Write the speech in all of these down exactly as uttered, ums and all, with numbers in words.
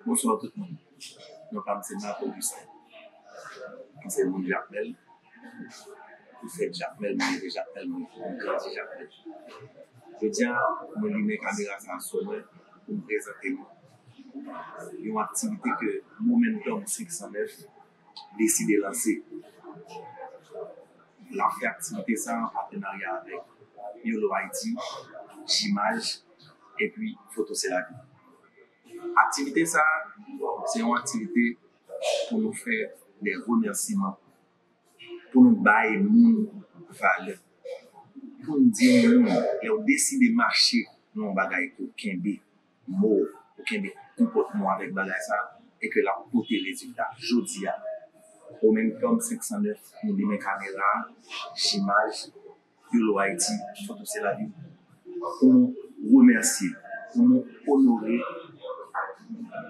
Bonswa tout moun. Non pa m se Marc Augustin. M se moun Jakmèl. M fèt Jakmèl, m leve Jakmèl, m grandi Jakmèl. Jodi a, mwen limen kamera sa a sou mwen pou m prezante nou yon aktivite ke Momentum senk san nèf deside lanse. L ap fè aktivite sa a an patenarya avèk Yolo Haiti, Jimaj, epi Foto Se Lavi. Aktivite sa a, se yon aktivite pou nou fè de remèsiman, pou nou bay moun valè, pou nou di yon moun, lè w deside mache nan yon bagay ke w kenbe mo w, ou kenbe konpòtman w avèk bagay sa a, e ke l ap pote rezilta. Jodi a, Momentum senk san nèf, nou limen kamera a, Jimaj, Yolo Haiti, Foto Se Lavi, pou nou remèsye, pou nou onore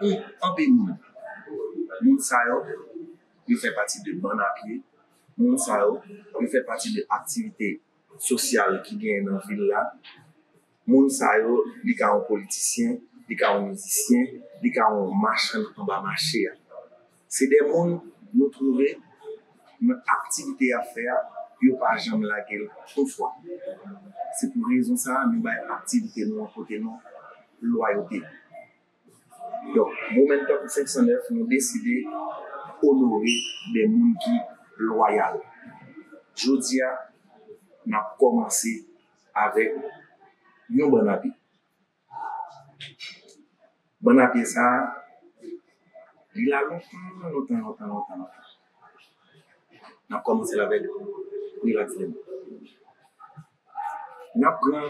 yon anpil moun. Moun sa yo, yo fè pati de Bann a Pye. Moun sa yo, yo fè pati de aktivite sosyal ki genyen nan vil la. Moun sa yo, li ka yon politisyen, li ka yon mizisyen, li ka yon machann anba mache a. Se de moun nou twouve nan aktivite y ap fè a, yo pa janm lage l yon fwa. Se pou rezon sa a, nou bay aktivite nou an kote non lwayote. Donk, Momentum senk san nèf, nou deside onore de moun ki lwayal. Jodi a, n ap kòmanse avèk yon bann a pye. Bann a pye sa a, li la lontan, lontan, lontan, lontan, lontan. N ap kòmanse l avèk Relax Land. N ap pran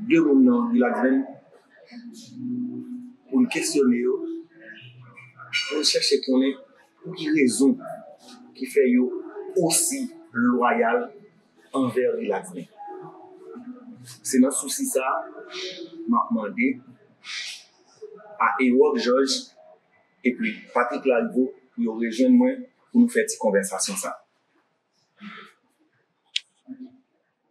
de moun nan Relax Land pou n kesyone yo, pou n chèche konnen pou ki rezon ki fè yo osi lwayal anvè Relax Land. Se nan sousi sa a, m ap mande a Ewok Jòj epi Patrick Lariveaux pou yo rejwenn mwen pou nou fè ti konvèsasyon sa.